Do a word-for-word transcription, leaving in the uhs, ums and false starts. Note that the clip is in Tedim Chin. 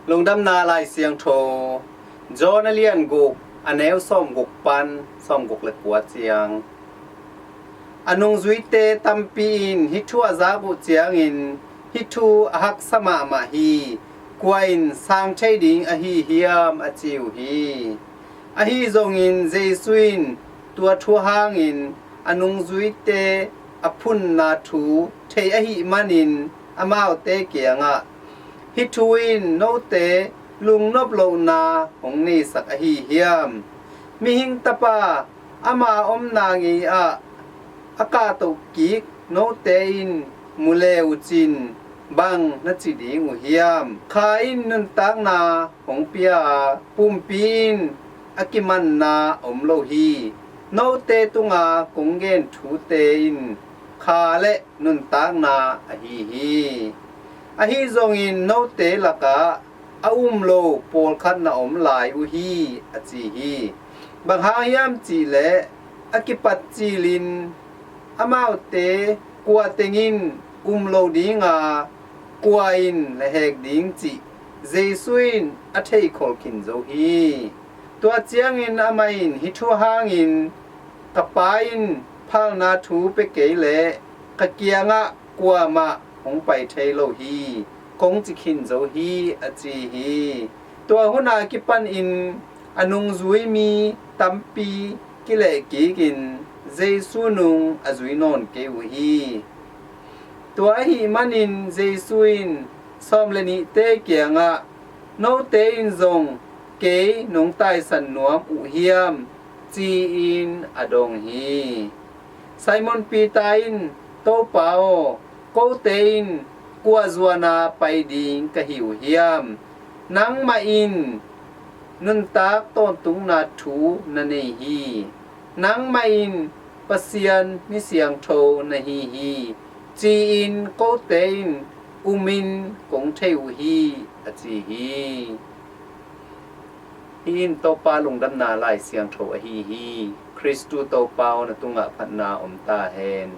Lungdamna Lai Siangtho, John a lian guk, a neu sawmguk pan sawmguk le kua ciang. A nungzuite tampi in hih thu a zak uh ciangin, "Hih thu a haksa mahmah hi, kua in sang thei ding ahi hiam?" a ci uh hi. Ahi zongin Jesu in tua thu hangin a nungzuite a phunna thu thei ahih manin amaute kiangah, "Hih thu in note lungnop lohna hong neisak ahi hiam? Mihing Tapa ama omna ngei ah a kahtoh kik note in mu le uh cin bang na ci ding uh hiam? Kha in nuntakna hong pia a, pumpi in a kimanna om lo hi. Note tunga kong gen thute in kha le nuntakna ahi hi. Ahi zongin note lakah a um lo pawlkhat na om lai uh hi," a ci hi. Bang hang hiam cihleh a kipat cilin amaute kua teng in um lo dinga, kua in na hek ding cih Jesu in a theikhol khin zo hi. Tua ciangin amah in hih thu hangin, "Ka Pa in phalna thu pia kei leh ka kiangah kuamah hong pai thei lo hi, kong ci khin zo hi," a ci hi. Tua hun a kipanin a nungzui mi tampi kilehkikin Jesu nung a zui nawn kei uh hi. Tua ahih manin Jesu in sawm le nihte kiangah, "Note in zong kei nong taisan nuam uh hiam?" ci-in a dong hi. Simon Peter in, "Topa aw, kote in kua zuana pai ding ka hi uh hiam? Nangmah in nuntak tawntungna thu na nei hi. Nangmah in Pasian mi siangtho na hi hi, ci-in kote in umin kong thei uh hi," a ci hi. Hih in Topa lungdamna Lai Siangtho ahi hi. Khristu Topa aw, na tungah phatna om ta hen.